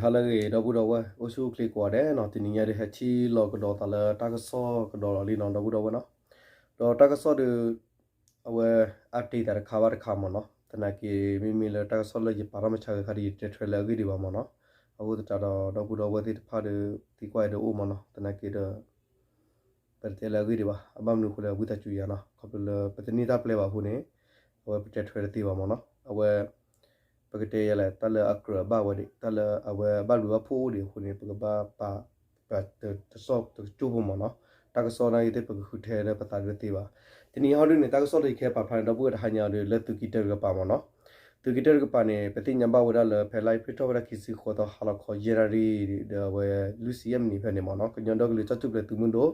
ဟါလၢအဂ့ၤ ဒီပုၢ်ဒီဝဲၢ် အိၣ်ဆူၣ်အိၣ်ချ့ကိးဂၤဒဲးနီၤ, တနံၤညါဒုး ဟဲထံၣ်လိာ်ကဒီးသးလၢတၢ်ကစီၣ်ကဒီးလီၤလံနီၤ ဒီပုၢ်ဒီဝဲၢ်နီၤ. ဒီးတၢ်ကစီၣ်ဒုး အဝဲ update သးတခါဘၣ်တခါမ့ၢ်နီၤ, သနာ်က့ မ့မ့ၢ်လၢတၢ်ကစီၣ်လၢယပာ်ထီၣ်မုၢ်ဆါဂ့ၤခါဒီး ယတဲထွဲလၢအဂ့ၢ်ဒံးဘၣ်မ့ၢ်နီၤ. အဃိသတးဒီး ဒီပုၢ်ဒီဝဲၢ်သ့ၣ်တဖၣ်ဒီး သံကွၢ်အံၤဒီးအိၣ်မ့ၢ်နီၤ, သနာ်က့ဒီး ပတတဲလၢအဂ့ၢ်ဒံးဘၣ်, အဘၣ်မနုၤအဃိလဲၣ် ဝံသးစူၤယၤနီၤ, ခီဖျိလၢပတန့ၢ်တၢ်ပျဲဘၣ်အဃိန့ၣ် အဝဲပတဲထွဲတသ့ဘၣ်မ့ၢ်နီၤ. အဝဲ ပကတဲယၤလဲၣ် တၢ်လၢအကြၢးအဘၣ်ဝဲဒၣ် တၢ်လၢအဝဲအဘၣ်ဘျုးဘၣ်ဖှိၣ်အိၣ်ဒံးအဃိန့ၣ် ပကဘၣ်ပာ် ပတစီၣ်တကၠိၢ်ဖိမ့ၢ်နီၤ. တၢ်ကစီၣ်နာ်က့သ့ၣ် ပကဃုထၢလၢပသးဒုးတသ့ဘၣ်. တနံၤအံၤဟီဒုန့ၣ် တၢ်ကစီၣ်လၢယကဟဲပာ်ဖျါန့ၣ် ဒီပုၢ်ဝဲၢ်တဟါညါအံၤဒီး လၢသုးက့တၢတကပၤမ့ၢ်နီၤ. သုးက့တၢတကပၤန့ၣ် ပသ့ၣ်ညါဘၣ်ဝဲဒၣ်လၢ ဖဲလါအ့ဖြ့ၣ်ထီၣ်ဝဲဒၣ်ခံဆံဃိးသီ ဟါလီၤခီယဲၢ်နၣ်ရံၣ်ဒီး အဝဲလွံၢ်ဆံယဲၢ်မံးနံးဖဲန့ၣ်မ့ၢ်နီၤ, ကညီဒီကလုာ်တၢ်ထူၣ်ဖျဲးသုးမုၢ်ဒိၣ်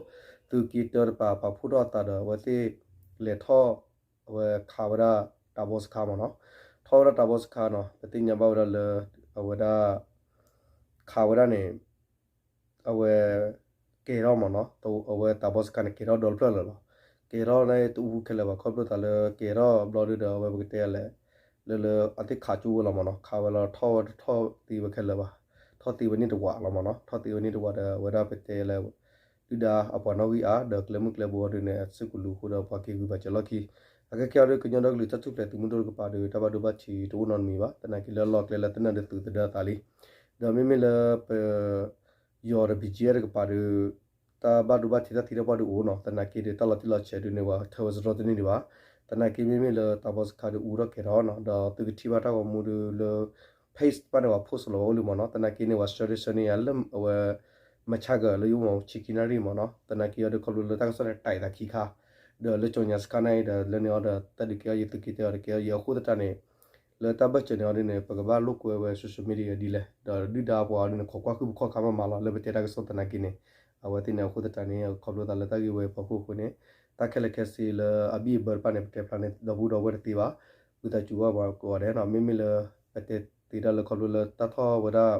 သုးက့တၢတကပၤ ပာ်ဖှိၣ်ထီၣ်အသးဒီး အဝဲသ့ၣ်လဲၤထီၣ် အဝဲခးဝဲဒၣ်တၢ်ဘီစခါမ့ၢ်နီၤ. ထီၣ်ဝဲဒၣ်တၢ်ဘီစခါနီၤ, ပသ့ၣ်ညါဘၣ်ဝဲဒၣ်လၢ အဝဲဒၣ် ခးဝဲဒၣ်န့ၣ် အဝဲ ကဲၤထီၣ်မ့ၢ်နီၤ, အဝဲတၢ်ဘီစခါန့ၣ် ကဲၤထီၣ်ဒီတဖျၢၣ်လၢာ်လီၤ. ကဲၤထီၣ်န့ၣ်တအူဖူခဲလၢာ်ဘၣ်, ခီဖျိသးလၢကဲၤထီၣ်ဘျီဒုဒီး အဝဲပကတဲလဲၣ် လၢလၢအသ့ၣ်ခးကၠိဝဲလီၤမ့ၢ်နီၤ, ခးဝဲလီၤ ထီၣ်ဝဲတထီၣ်သ့ဝဲခဲလၢာ်ဘၣ်, ထီၣ်သ့ဝဲန့ၣ်တဝးလီၤမ့ၢ်နီၤ, ထီၣ်သ့ဝဲန့ၣ်တဝးဒီး အဝဲဒၣ်ပတဲလဲၣ် ဒုၣ်ဒါအပှၤနီၣ်ဂံၢ်အါ ဒီးကျဲမုၢ်ကျဲဘိအီၤဒုန့ၣ် အစုကလူၤအဃိဒီး ပှၤက့ၤဂုာ်ဘၣ်စၢၤလီၢ်ခံ, အခဲကဲအီၤဒု ကညီဒီကလုာ်တၢ်ထူၣ်ဖျဲးသုးမုၢ်ဒိၣ်တကပၤဒီး တၢ်ဘၣ်ဒိဘၣ်ထံးတအိၣ်နီတမံၤဘၣ်, သနာ်က့လၢအလီၢ်ကျဲလၢတနၢ်ဒုသုးသဒၢအသးလံ. ဒီးမ့မ့ၢ်လၢပ ယီၤဒီး ဘံၣ်ကၠံၣ်အဲၣ် တကပၤဒီး တၢ်ဘၣ်ဒိဘၣ်ထံးတၢ်သံတၢ်ပှၢ်ဒုအိၣ်နီၤ, သနာ်က့ဒီး တၢ်လီၤတံၢ်လီၤဆဲးဒုန့ၣ် ပှၤထၢဝဲစရီတန့ၢ်ဒံးဘၣ်. သနာ်က့မ့မ့ၢ်လၢတၢ်ဘီစခါဒုအူထီၣ်ကဲၤထီၣ်နီၤ, ဒီးသုကထံၣ်ဘၣ်တၢ်ဂီၤမူဒုလၢ page တဖၣ်န့ၣ် ပှၤ post လီၤဝဲအိၣ်လံမ့ၢ်နီၤ, သနာ်က့န့ၣ် ပှၤ share ဒု share န့ၢ်ယၤလၢအဝဲ မဆါကၢၤလၢယအိၣ်မ့ၢ်ဆံခံနၣ်ရံၣ်မ့ၢ်နီၤ, သနာ်က့အီၤဒုခီဖျိလၢတၢ်ကစီၣ်န့ၣ် တၢ်အံၤသးခံခါ ဒီးလၢကၠီညါစခါန့ၣ်အံၤဒီး လၢန့ၣ်အီၤဒီး တၢ်ဒုးကဲအီၤယသုးက့တၢအီၤဒီးကဲအီၤယအဃိသတးန့ၣ် လၢတၢ်ဘၢၣ်စၢၤန့ၣ်အီၤဒုန့ၣ် ပကဘၣ်လိာ်ကွဲဝဲ social media ဒ်လဲၣ်, ဒီးဒုၣ်ဒါပှၤအီၤဒုန့ၣ် ခိးကွၢ်ဃုာ်ပခီၣ်ခါမးမးလီၤ လၢပတဲတၢ်ကစီၣ်သနာ်က့န့ၣ်, အဝဲသ့ၣ်န့ၣ်အဃိသတးန့ၣ် ခီဖျိသးလၢတၢ်ဂ့ၢ်ဝဲအဖီခိၣ်အဃိန့ၣ် တၢ်ခဲလၢာ်ခဲဆ့လၢအဘံၣ်အဘၢတဖၣ်န့ၣ် ပတဲဖျါန့ၣ် ဒီပုၢ်ဒီဝဲၢ်တသ့ဘၣ်, ဝံသးစူၤဘၣ်ပှၤကိးဂၤဒဲးနီၤ, မ့မ့ၢ်လၢ ပတဲသ့ဒၣ်လၢခီဖျိလၢတၢ်ထီၣ်ဝဲဒၣ်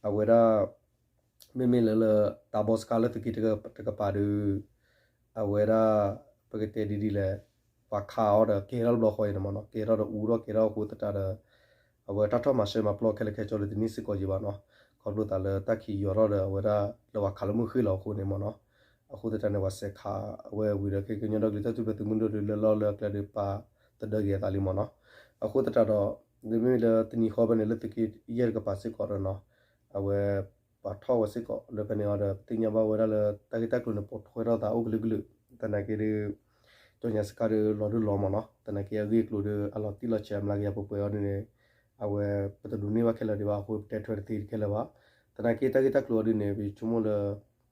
အဝဲဒၣ် မ့မ့ၢ်လၢလၢ တၢ်ဘီစခါလၢသုးက့တၢတကပၤဒီး အဝဲဒၣ် ပကတဲဒ်ဒ်လဲၣ် ပှၤခးအီၤဒီးကဲထီၣ်တဘျီဃီအံၤန့ၣ်မ့ၢ်နီၤ, ကဲထီၣ်ဒီးအူထီၣ်ကဲထီၣ်အဃိသတးဒီး အဝဲတၢ်ထီၣ်မၤစၢၤမၤပျီခဲလၢာ်ခဲဆ့လၢတန့ၢ်စ့ၢ်ကီးယံၤဘၣ်နီၤ, ခီဖျိသးလၢတၢ်ခံးယီၤထီၣ်ဒီးအဝဲဒၣ်လၢပှၤခးလၢမုၢ်ဃ့ၢ်လီၤအဃိန့ၣ်မ့ၢ်နီၤ, အဃိသတးန့ၣ် ပှၤစဲးခးအဝဲဝံၤဒီး ကညီဒီကလုာ်တၢ်ထူၣ်ဖျဲးသုးမုၢ်ဒိၣ်ဒီး လၢလီၢ်လၢအကျဲဒီးပာ်သဒၢက့ၤအသးလံမ့ၢ်နီၤ, အဃိသတးဒီး မ့မ့ၢ်လၢတနံၤဃီဖဲန့ၣ် လၢသုးက့ယဲၢ်တကပၤစ့ၢ်ကီးဒီးနီၤ အဝဲ ပှၤထီၣ်ဝဲစ့ၢ်ကီးလၢဖဲန့ၣ်အီၤဒီး ပသ့ၣ်ညါဘၣ်ဝဲဒၣ်လၢတၢ်ဂ့ၢ်တၢ်ကျိၤန့ၣ် ပိာ်ထွဲထီၣ်သးအိၣ်ကလုာ်ကလုာ်, သနာ်က့ဒီး ကၠီညါစခါဒီးလီၤဒုလီၤမ့ၢ်နီၤ, သနာ်က့အဂ့ၢ်အကျိၤဒီး အလီၤတံၢ်လီၤဆဲးအမျးကယၤပှဲၤပှဲၤအီၤဒ်န့ၣ် အဝဲပတဒိးန့ၢ်ဘၣ်ခဲလၢာ်ဒံးဘၣ် အဃိပတဲထွဲတသ့ခဲလၢာ်ဘၣ်, သနာ်က့တၢ်ဂ့ၢ်တၢ်ကျိၤအီၤဒ်န့ၣ် ပဆိကမိၣ်လၢ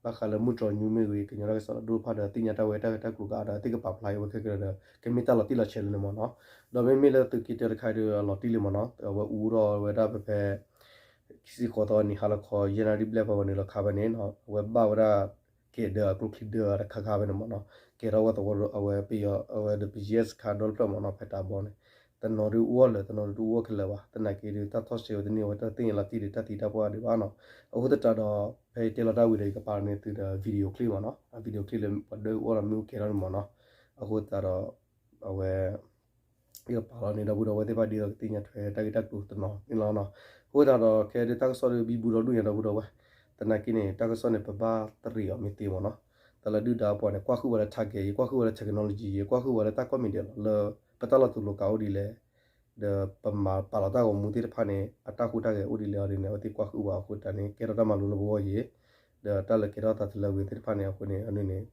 ဘၣ်ဃးလၢမုၢ်တြီၤညူမ့ၢ်ဂ့ၤ ကညီတၢ်ကစီၣ်ဒိၣ်တဖၣ်ဒီး သ့ၣ်ညါတၢ်ဝဲတၢ်ဂ့ၢ်တၢ်ကျိၤကအါဒီး သ့ၣ်ကပာ်ဖျါအဝဲခဲကဒီး ကမ့ၢ်တၢ်လီၤတံၢ်လီၤဆဲးလၢန့ၣ်မ့ၢ်နီၤ, ဒီးမ့မ့ၢ်လၢသုးက့တၢတခါဒီးအလီၤတံၢ်လံမ့ၢ်နီၤ, အဝဲအူထီၣ်ဝဲဒၣ်ဖဲဖဲ ခံဆံဃိးသီနံၤဟါလီၤခီယဲၢ်နၣ်ရံၣ်ဘျဲၣ်ဖဲဝဲနုာ်လီၤခးဖဲန့ၣ် အဝဲဘၣ်ဝဲဒၣ် ကဲၤဒၢအကျိချံဒၢတခါခါဖဲန့ၣ်မ့ၢ်နီၤ, ကဲထီၣ်ဝဲသဝီအဝဲပယီၤအဝဲဒီး ပယီၤစခါဒီတဖျၢၣ်မ့ၢ်နီၤ, ဖဲတၢ်ဘီန့ၣ် တနီၤဒုးအူအီၣ်လၢာ် တနီၤဒုးတအူအီၣ်ခဲလၢာ်ဘၣ်, သနာ်က့ဒီး တၢ်ထီၣ်စဲးဝဲတန့ၢ်ဝဲတၢ်သ့ၣ်ညါလီၤတံၢ်ဒီးတၢ်သံတၢ်ပှၢ်ဒံးဘၣ်နီၤ, အဃိသတးဒီး ဖဲယတဲလီၤတၢ်ဝံၤဒီး ယကပာ်န့ၢ်သုဒီး video clip မ့ၢ်နီၤ, အ video clip လၢပှၤဒၢအူအီၣ်လီၤမ့ၣ်အူကဲထီၣ်န့ၣ်မ့ၢ်နီၤ, အဃိသတးဒီး အဝဲ ယကပာ်လီၤန့ၣ် ဒီပုၢ်ဒီဝဲၢ်သ့ၣ်တဖၣ်ဒ်သိးကသ့ၣ်ညါထွဲတၢ်ဂ့ၢ်တၢ်ကျိၤတနီၤန့ၣ်လီၤနီၤ, အဃိသတးဒီး ခဲဒုးတၢ်ကစီၣ်ဒုးဘံဘူဒီဒူၣ်ညါဒီပုၢ်ဒီဝဲၢ်, သနာ်က့န့ၣ် တၢ်ကစီၣ်န့ၣ်ပဘၣ်တရံးအီၤမ့ၢ်သ့မ့ၢ်နီၤ, တၢ်လၢဒုၣ်ဒါပှၤန့ၣ် ကွၢ်ဃုာ်ဝဲလၢ target ယကွၢ်ဃုာ်ဝဲလၢ technology ယကွၢ်ဃုာ်ဝဲလၢတၢ်ကွၢ်မံၤဒဲးလီၤ လၢပတၢ်လီၤတူာ်လိာ်ကးအိၣ်ဒ်လဲၣ် ဒီးပမၤပာ်လီၤတၢ်ဂီၤမူသ့ၣ်တဖၣ်န့ၣ် အတၢ်ဟူးတၢ်ဂဲၤအိၣ်ဒ်လဲၣ်အီၤဒ်န့ၣ် အဝဲသ့ၣ်ကွၢ်ဃုာ်ဝဲအဃိသတးန့ၣ် ကဲထီၣ်တၢ်မၤလိလၢပဂီၢ်ယံၤ, ဒီးတၢ်လၢကဲထီၣ်သးတလၢဝံၤသ့ၣ်တဖၣ်န့ၣ်အဃိန့ၣ် အန့ၣ်န့ၣ်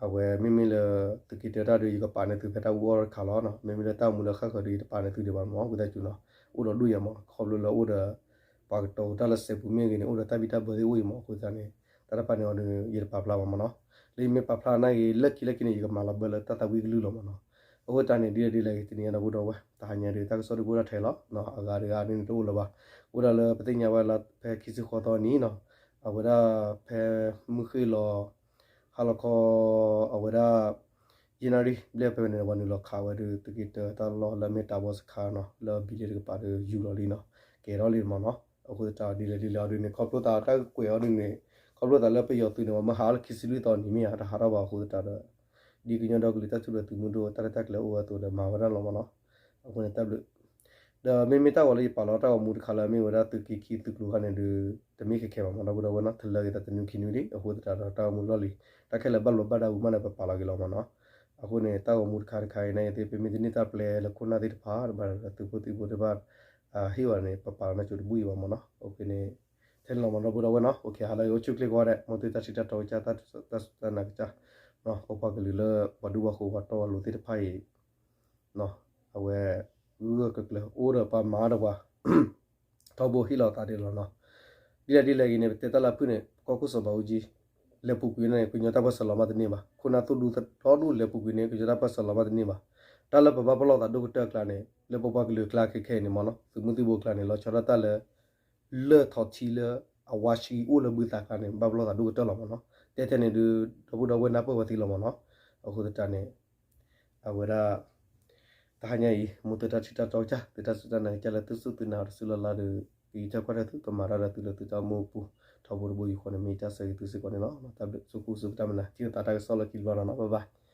အဝဲမ့မ့ၢ်လၢ သုးက့တၢတၢ်ဒုး ယကပာ်န့ၢ်သုဖဲတၢ်အူအီၣ်တခါလီၤနီၤ, မ့မ့ၢ်လၢတၢ်အိၣ်မူလၢဃၣ်ဃၢၤဒုး ယတပာ်န့ၢ်သုဒံးဘၣ်မ့ၢ် ဝံသးစူၤနီၤ, အိၣ်ဒီးဒူၣ်ယၤမ့ၢ် ခီဖျိလၢအိၣ်ဒီး ပှၤကတိၤတၢ်လၢစဲးပူၤမ့ၢ်ဂ့ၤန့ၣ် အိၣ်ဒီးတၢ်ဘံၣ်တၢ်ဘၢသ့ၣ်အိၣ်အံၤမ့ၢ် အဃိသတးန့ၣ် တၢ်တဖၣ်န့ၣ်အီၤဒုး ယတပာ်ဖျါဘၣ်မ့ၢ်နီၤ, လၢယမ့ၢ်ပာ်ဖျါနာ်က့ လၢခံလၢခံန့ၣ် ယကမၤလီၤဘၢလၢတၢ်သးဝံၣ်ကလုၢ်လီၤမ့ၢ်နီၤ, အဃိသတးန့ၣ် ဒ်လဲၣ်ဒ်လဲၣ်ဂ့ၤ တနံၤညါဒီပုၢ်ဒီဝဲၢ် တဟါညါဒုး တၢ်ကစီၣ်ဒုးကအိၣ်ဒၣ်ထဲလီၤ, အဂၤတဂၤန့ၣ်တအိၣ်လၢၤဘၣ်, အိၣ်ဒၣ်လၢပသ့ၣ်ညါဝဲလၢဖဲခံဆံဃိးသီနံၤနီၤ, အဝဲဒၣ်ဖဲမုၢ်ဃ့ၢ်လီၤ ဟါလီၤခီ အဝဲဒၣ် ယဲၢ်နၣ်ရံၣ်ဘျဲၣ်ဖဲန့ၣ် ပှၤနုာ်လီၤခးဝဲဒုး သုးက့တၢတၢ်လီၢ်လၢအမ့ၢ်တၢ်ဘီစခါနီၤ လၢဘံၣ်လ့တကပၤဒုး ယူၤလီၤလံနီၤ, ကဲထီၣ်လံမ့ၢ်နီၤ, အဃိသတးဒ်လဲၣ်ဒ်လဲၣ်အီၤဒုးန့ၣ် ခီဖျိသးတၢ်ကွဲးအီၤဒုးန့ၣ် ခီဖျိသးလၢပယီၤသုးန့ၣ် ပှၤမၢဟးအီၤလၢခံဆံလွံၢ်သီနံၤမ့ၢ်ဧါ တဟးထီၣ်ဘၣ်အဃိသတးဒီး ဒ်ကညီဒီကလုာ်တၢ်ထူၣ်ဖျဲးသုးမုၢ်ဒိၣ် တၢ်ရဲၣ်တၢ်ကျဲၤအိၣ်ဝဲအသိးဒီး မၤဝဲဒၣ်လီၤမ့ၢ်နီၤ, အဃိန့ၣ်တၢ်ဘျုး ဒီးမ့မ့ၢ်တၢ်ဂီၤလၢယပာ်လီၤတၢ်ဂီၤမူတခါလၢအမ့ၢ်ဝဲဒၣ်သုးက့ခံသုးကျိၤခါန့ၣ်ဒီး တမ့ၢ်ခဲခဲဘၣ်မ့ၢ်နီၤ ဒီပုၢ်ဒီဝဲၢ်နီၤ တလၢက့ၤသးတနွံခံနွံလံ အဃိသတးဒီးတၢ်ဂီၤမူလီၢ်လံၤ တၢ်ခဲလၢာ်ဘၣ်လိာ်ဘၣ်ဒါပူၤမးန့ၣ် ပပာ်လီၤက့ၤလီၤမ့ၢ်နီၤ. အဃိန့ၣ် တၢ်ဂီၤမူတခါတခါအံၤန့ၣ် ယသ့ပမ့ၢ်တန့ၢ်တၢ်ပျဲလၢခိၣ်နၢ်သ့ၣ်တဖၣ် တဘၣ်ဒီးသုးဖိသံၣ်ဖိတဘၣ် ဟ့ၣ်ဝဲန့ၣ် ပပာ်လီၤန့ၣ်ကၠိတဘူၣ်အံၤဘၣ်မ့ၢ်နီၤ. အဃိန့ၣ် ထဲန့ၣ်လီၤမ့ၢ်နီၤ ဒီပုၢ်ဒီဝဲၢ်နီၤ အိၣ်ဆူၣ်ချ့ကီးဒဲး မ်သုတၢ်ထံၣ်တၢ်တီကစၢ် တၢ်စူၢ်တၢ်နာ်ကစၢ် ပပှၤကလုာ်လၢပှၤဒူပှၤဃိၤပှၤတီပှၤလိၤသ့ၣ်တဖၣ်အံၤ အဝဲ ဂၢၢ်ဂၢၢ်ကျၢၤကျၢၤ အိၣ်ဒီးပှၤမၤဒီးပှၤ ထီဘိဟ့ၣ်လီၤသးဒ်လီၤနီၤ. ဒ်လဲၣ်ဒ်လဲၣ်ဂ့ၤန့ၣ် ပတဲတၢ်လၢအဖုၣ်န့ၣ် ပကီၢ်ခိၣ်စီၤဘးအူကၠံ လဲၤပူၤကွံာ်န့ၣ် ကညီတၢ်ပၢၢ်ဆၢလီၤမးတန့ၢ်ဘၣ်. ခိၣ်နၢ်သိၣ်ဒူသရီဒူလဲၤပူၤကွံာ်န့ၣ် ကညီတၢ်ပၢၢ်ဆၢလီၤမးတန့ၢ်ဘၣ်. တၢ်လၢပဘၣ်ပလီၢ်သးဒိၣ်ကတၢၢ်အကျါန့ၣ် လၢပပှၤကလုာ်အကျါခဲခဲအံၤန့ၣ်မ့ၢ်နီၤ သုးမုၢ်သံၣ်ဘိအကျါန့ၣ် လီၤဆီဒၣ်တၢ်လၢ လၢၢ်ထီၣ်ထံလၢအဝါဆှံအိၣ်လၢဘုသးကျါန့ၣ် ဘၣ်ပလီၢ်သးဒိၣ်ကတၢၢ်လီၤမ့ၢ်နီၤ. တဲထဲန့ၣ်ဒုး ဒီပုၢ်ဒီဝဲၢ်နၢ်ပၢၢ်ဝဲသ့လီၤမ့ၢ်နီၤ. အဃိသတးန့ၣ် အဝဲဒၣ် တဟါညါအံၤ မ်သုတၢ်ထံၣ်တၢ်တီကစၢ် သုတၢ်စူၢ်တၢ်နာ်ကစၢ်လၢသုစူၢ်သုနာ်အီၤတစုလၢ်လၢ်ဒီး ကယံာ်ထၢၣ်ကွၢ်ထွဲသု ကမၤတၢ်ဒီးသုလၢသုတၢ်အိၣ်မူအပူၤ ထီဘိတဘိယူၢ်ဃီန့ၣ် မ့ၢ်ယတၢ်ဆၢဂ့ၤသုစ့ၢ်ကီးန့ၣ်လီၤ. တၢ်ဘျုး ဆိၣ်ဃူဆိၣ်ပတၢ်မနၤ ထံၣ်လိာ်သးတၢ်ကစီၣ်လၢခံတဘျီနီၤနီၤ bye bye.